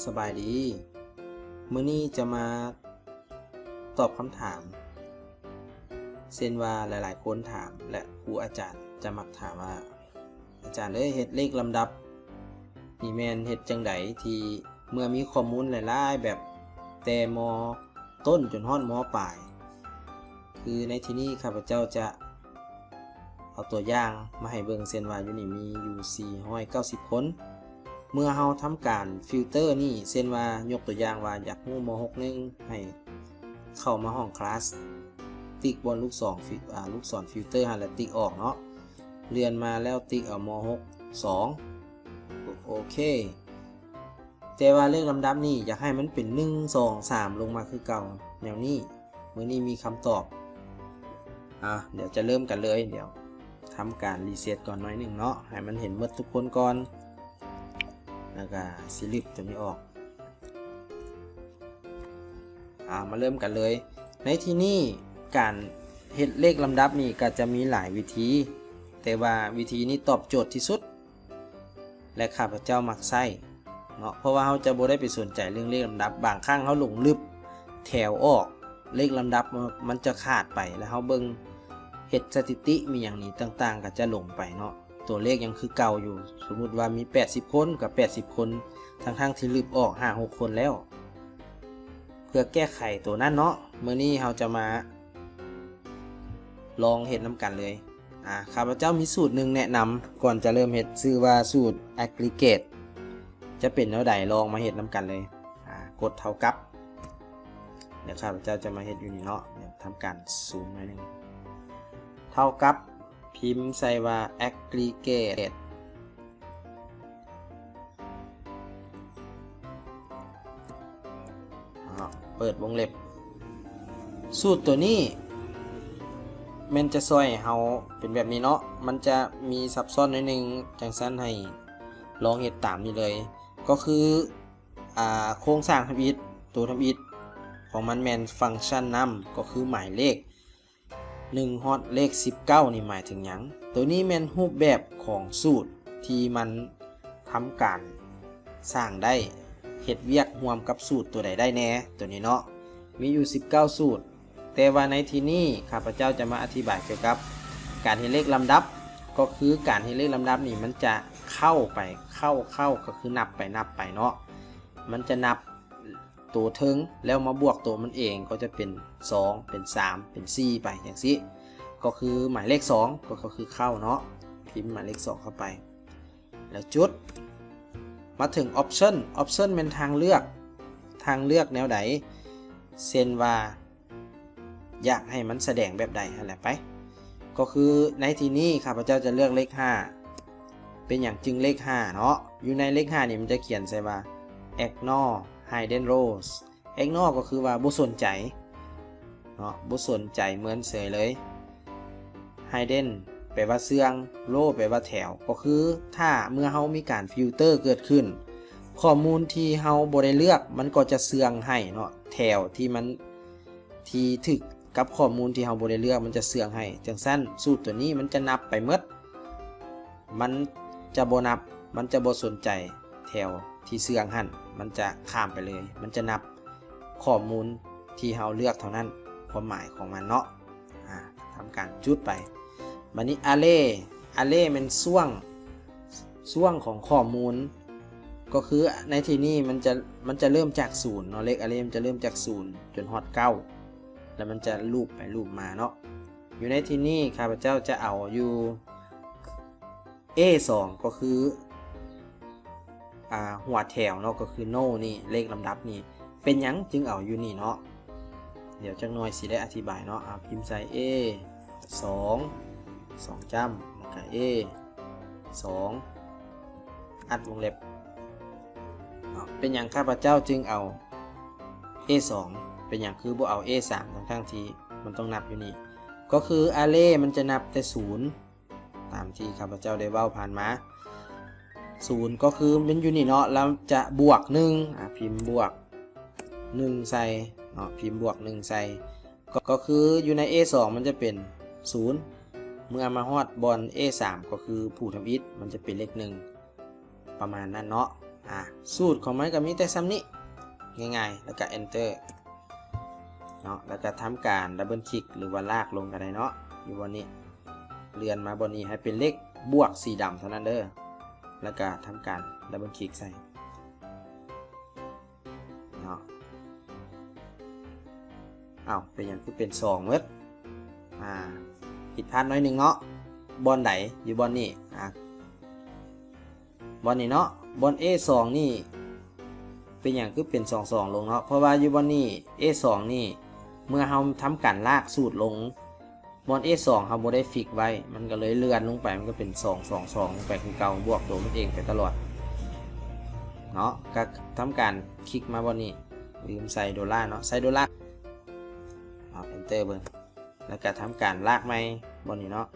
ສະບາຍດີ. ມື້ນີ້ຈະມາຕອບຄຳຖາມ ເຊັ່ນວ່າຫຼາຍໆຄົນຖາມ ແລະ ຄູອາຈານຈະມັກຖາມວ່າ ອາຈານເອີຍ ເຮັດເລກລຳດັບນີ້ແມ່ນເຮັດຈັ່ງໃດ ທີ່ເມື່ອມີຂໍ້ມູນຫຼາຍໆ ແບບແຕ່ ມ.ຕົ້ນຈົນຮອດ ມ.ປາຍ? ຄືໃນທີ່ນີ້ຂ້າພະເຈົ້າຈະເອົາຕົວຢ່າງມາໃຫ້ເບິ່ງ ເຊັ່ນວ່າຢູ່ນີ້ມີຢູ່ສີ່ຮ້ອຍເກົ້າສິບຄົນ. ເມື່ອເຮົາທຳການຟິວເຕີນີ້ ເຊັ່ນວ່າຍົກຕົວຢ່າງວ່າຢາກຮູ້ ມ.ຫົກໜຶ່ງ ໃຫ້ເຂົ້າມາຫ້ອງຄລາສ ຕິກບ່ອນລູກສອງ ຟິ- ອາ ລູກສອນຟິວເຕີຫັ້ນ ແລ້ວຕິກອອກເນາະ. ເລື່ອນມາແລ້ວຕິກເອົາ ມ.ຫົກສອງ ໂອເຄ. ແຕ່ວ່າເລກລຳດັບນີ້ຢາກໃຫ້ມັນເປັນ ໜຶ່ງ ສອງ ສາມ ລົງມາຄືເກົ່າ ແນວນີ້. ມື້ນີ້ມີຄຳຕອບ. ອາ ດຽວຈະເລີ່ມກັນເລີຍ. ດຽວທຳການຣີເຊັດກ່ອນໜ້ອຍໜຶ່ງເນາະ ໃຫ້ມັນເຫັນໝົດທຸກຄົນກ່ອນ ແລ້ວກະຊິລຶບຕົວນີ້ອອກ. ອາ ມາເລີ່ມກັນເລີຍ. ໃນທີ່ນີ້ການເຮັດເລກລຳດັບນີ້ກະຈະມີຫຼາຍວິທີ ແຕ່ວ່າວິທີນີ້ຕອບໂຈດທີ່ສຸດ ແລະ ຂ້າພະເຈົ້າມັກໃຊ້ເນາະ ເພາະວ່າເຮົາຈະບໍ່ໄດ້ໄປສົນໃຈເລື່ອງເລກລຳດັບ. ບາງຄັ້ງເຮົາຫຼົງລຶບແຖວອອກ ເລກລຳດັບມັນຈະຂາດໄປ ແລ້ວເຮົາເບິ່ງເຮັດສະຖິຕິມີຫຍັງນີ້ຕ່າງໆ ກະຈະຫຼົງໄປເນາະ. ຕົວເລກຍັງຄືເກົ່າຢູ່ ສົມມຸດວ່າມີແປດສິບຄົນ ກະແປດສິບຄົນ ທັງໆທີ່ລຶບອອກຫ້າຫົກຄົນແລ້ວ. ເພື່ອແກ້ໄຂຕົວນັ້ນເນາະ ມື້ນີ້ເຮົາຈະມາລອງເຮັດນຳກັນເລີຍ. ອາ ຂ້າພະເຈົ້າມີສູດໜຶ່ງແນະນຳ ກ່ອນຈະເລີ່ມເຮັດ ຊື່ວ່າສູດແອັກກຣີເກດ ຈະເປັນແນວໃດ ລອງມາເຮັດນຳກັນເລີຍ. ອາ ກົດເທົ່າກັບ ດຽວຂ້າພະເຈົ້າຈະມາເຮັດຢູ່ນີ້ເນາະ ດຽວທຳການຊູມໜ້ອຍໜຶ່ງ ເທົ່າກັບ ພິມໃສ່ວ່າແອັກກຣີເກດ ເປີດວົງເລັບ. ສູດຕົວນີ້ແມ່ນຈະຊ່ອຍໃຫ້ເຮົາເປັນແບບນີ້ເນາະ ມັນຈະມີຊັບຊ້ອນໜ້ອຍໜຶ່ງ ຈັ່ງຊັ້ນໃຫ້ລອງເຮັດຕາມນີ້ເລີຍ. ກໍຄື ອາ ໂຄງສ້າງທຳອິດ ໂຕທຳອິດຂອງມັນແມ່ນຟັງຊັນນຳ ກໍຄືໝາຍເລກ ໜຶ່ງຮອດເລກສິບເກົ້ານີ້ໝາຍເຖິງຫຍັງ? ໂຕນີ້ແມ່ນຮູບແບບຂອງສູດທີ່ມັນທຳການສ້າງໄດ້ ເຮັດວຽກຮ່ວມກັບສູດຕົວໃດໄດ້ແດ່ ໂຕນີ້ເນາະ ມີຢູ່ສິບເກົ້າສູດ. ແຕ່ວ່າໃນທີ່ນີ້ຂ້າພະເຈົ້າຈະມາອະທິບາຍກ່ຽວກັບການເຮັດເລກລຳດັບ ກໍຄືການເຮັດເລກລຳດັບນີ້ມັນຈະເຄົ້າໄປ ເຄົ້າ ເຄົ້າ ກໍຄືນັບໄປ ນັບໄປເນາະ ມັນຈະນັບ ໂຕເທິງ ແລ້ວມາບວກໂຕມັນເອງ ກໍຈະເປັນສອງ ເປັນສາມ ເປັນສີ່ ໄປຈັ່ງຊີ້ ກໍຄືໝາຍເລກສອງ ກໍ ກໍຄືເຄົ້າເນາະ ພິມໝາຍເລກສອງເຂົ້າໄປ ແລ້ວຈຸດ. ມາເຖິງອອບຊັນ ອອບຊັນແມ່ນທາງເລືອກ ທາງເລືອກແນວໃດ ເຊັ່ນວ່າ ຢາກໃຫ້ມັນສະແດງແບບໃດຫັ້ນແຫຼະໄປ. ກໍຄືໃນທີ່ນີ້ຂ້າພະເຈົ້າຈະເລືອກເລກຫ້າ ເປັນຫຍັງຈຶ່ງເລກຫ້າເນາະ? ຢູ່ໃນເລກຫ້ານີ້ມັນຈະຂຽນໃສ່ວ່າ ignore hidden rows. Ignore ກໍຄືວ່າບໍ່ສົນໃຈເນາະ ບໍ່ສົນໃຈ ເມີນເສີຍເລີຍ. Hidden ແປວ່າເຊື່ອງ row ແປວ່າແຖວ ກໍຄືຖ້າເມື່ອເຮົາມີການຟິວເຕີເກີດຂຶ້ນ ຂໍ້ມູນທີ່ເຮົາບໍ່ໄດ້ເລືອກ ມັນກໍຈະເຊື່ອງໃຫ້ເນາະ ແຖວທີ່ມັນ ທີ່ຖືກກັບຂໍ້ມູນທີ່ເຮົາບໍ່ໄດ້ເລືອກ ມັນຈະເຊື່ອງໃຫ້. ຈັ່ງຊັ້ນ ສູດຕົວນີ້ມັນຈະນັບໄປໝົດ ມັນຈະບໍ່ນັບ ມັນຈະບໍ່ສົນໃຈແຖວທີ່ເຊື່ອງຫັ້ນ ມັນຈະຂ້າມໄປເລີຍ ມັນຈະນັບຂໍ້ມູນທີ່ເຮົາເລືອກເທົ່ານັ້ນ ຄວາມໝາຍຂອງມັນເນາະ. ອາ ທຳການຈຸດໄປ. ບາດນີ້ array array ແມ່ນຊ່ວງ ຊ່ວງຂອງຂໍ້ມູນ ກໍຄືໃນທີ່ນີ້ມັນຈະ ມັນຈະເລີ່ມຈາກສູນເນາະ ເລກ array ມັນຈະເລີ່ມຈາກສູນຈົນຮອດເກົ້າ ແລ້ວມັນຈະລູບໄປລູບມາເນາະ. ຢູ່ໃນທີ່ນີ້ຂ້າພະເຈົ້າຈະເອົາຢູ່ A ສອງ ກໍຄື ອາ ຫົວແຖວເນາະ ກໍຄື no ນີ້ ເລກລຳດັບນີ້ ເປັນຫຍັງຈຶ່ງເອົາຢູ່ນີ້ເນາະ? ດຽວຈັກໜ່ອຍຊິໄດ້ອະທິບາຍເນາະ. ອາ ພິມໃສ່ A ສອງ ສອງຈ້ຳ ແລ້ວກະ A ສອງ ອັດວົງເລັບເນາະ. ເປັນຫຍັງຂ້າພະເຈົ້າຈຶ່ງເອົາ A ສອງ ເປັນຫຍັງຄືບໍ່ເອົາ A ສາມ ທັງໆທີ່ມັນຕ້ອງນັບຢູ່ນີ້? ກໍຄື array ມັນຈະນັບແຕ່ສູນ ຕາມທີ່ຂ້າພະເຈົ້າໄດ້ເວົ້າຜ່ານມາ. ສູນກໍຄືມັນຢູ່ນີ້ເນາະ ແລ້ວຈະບວກໜຶ່ງ ອາ ພິມບວກໜຶ່ງໃສ່ເນາະ ພິມບວກໜຶ່ງໃສ່ ກໍ ກໍຄືຢູ່ໃນ A ສອງ ມັນຈະເປັນສູນ ເມື່ອມາຮອດບ່ອນ A ສາມ ກໍຄືຜູ້ທຳອິດ ມັນຈະເປັນເລກໜຶ່ງ ປະມານນັ້ນເນາະ. ອ່າ ສູດຂອງມັນກໍມີແຕ່ສ່ຳນີ້ ງ່າຍໆ ແລ້ວກໍ Enter ເນາະ ແລ້ວກໍທຳການ Double Click ຫຼືວ່າລາກລົງກໍໄດ້ເນາະ ຢູ່ບ່ອນນີ້ ເລື່ອນມາບ່ອນນີ້ໃຫ້ເປັນເລກບວກສີດຳເທົ່ານັ້ນເດີ ແລ້ວກໍທຳການ Double Click ໃສ່ເນາະ. ອ້າວ ເປັນຫຍັງຄືເປັນສອງເໝິດ? ອ່າ ຜິດພາດໜ້ອຍໜຶ່ງເນາະ. ບ່ອນໃດ? ຢູ່ບ່ອນນີ້ ອ່າ ບ່ອນນີ້ເນາະ ບ່ອນ A ສອງນີ້ ເປັນຫຍັງຄືເປັນສອງສອງລົງເນາະ? ເພາະວ່າຢູ່ບ່ອນນີ້ A ສອງນີ້ ເມື່ອເຮົາທຳການລາກສູດລົງ ບ່ອນ A ສອງເຮົາບໍ່ໄດ້ຟິກໄວ້ ມັນກໍເລີຍເລື່ອນລົງໄປ ມັນກໍເປັນສອງສອງສອງລົງໄປຄືເກົ່າ ບວກໂຕມັນເອງໄປຕະຫຼອດເນາະ. ກໍທຳການຄລິກມາບ່ອນນີ້ ລືມໃສ່ໂດລາເນາະ ໃສ່ໂດລາ ເອົາ Enter ເບິ່ງ ແລ້ວກໍທຳການລາກໃໝ່ບ່ອນນີ້ເນາະ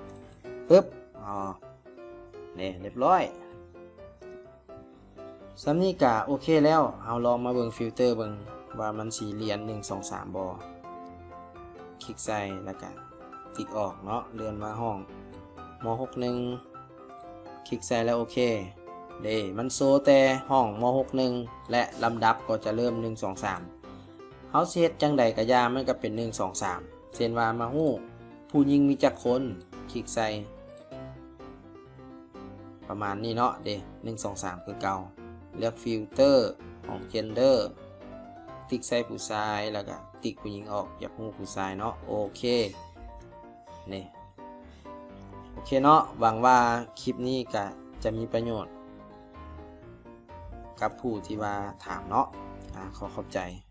ປຶບ ອໍ ນີ້ ຮຽບຮ້ອຍ. ສ່ຳນີ້ກະໂອເຄແລ້ວ ເຮົາລອງມາເບິ່ງຟິວເຕີເບິ່ງວ່າມັນຊິລຽນ ໜຶ່ງ ສອງ ສາມ ບໍ່. ຄລິກໃສ່ແລ້ວກະຕິກອອກເນາະ ເລື່ອນມາຫ້ອງ ມ ຫົກ ໜຶ່ງ ຄລິກໃສ່ແລ້ວໂອເຄເດ້ ມັນໂຊແຕ່ຫ້ອງ ມ ຫົກ ໜຶ່ງ ແລະ ລຳດັບກໍຈະເລີ່ມ ໜຶ່ງ ສອງ ສາມ. ເຮົາຊິເຮັດຈັ່ງໃດກະຢ່າ ມັນກະເປັນ ໜຶ່ງ ສອງ ສາມ ເຊັ່ນວ່າມາຮູ້ຜູ້ຍິງມີຈັກຄົນ ຄລິກໃສ່ ປະມານນີ້ເນາະເດ້ ໜຶ່ງ ສອງ ສາມ ຄືເກົ່າ ເລືອກຟິວເຕີຂອງ Gender ຕິກໃສ່ຜູ້ຊາຍ ແລ້ວກະຕິກຜູ້ຍິງອອກ ຢາກຮູ້ຜູ້ຊາຍເນາະ ໂອເຄ ນີ້ ໂອເຄເນາະ ຫວັງວ່າຄລິບນີ້ກະຈະມີປະໂຫຍດກັບຜູ້ທີ່ວ່າຖາມເນາະ ອາ ຂໍຂອບໃຈ.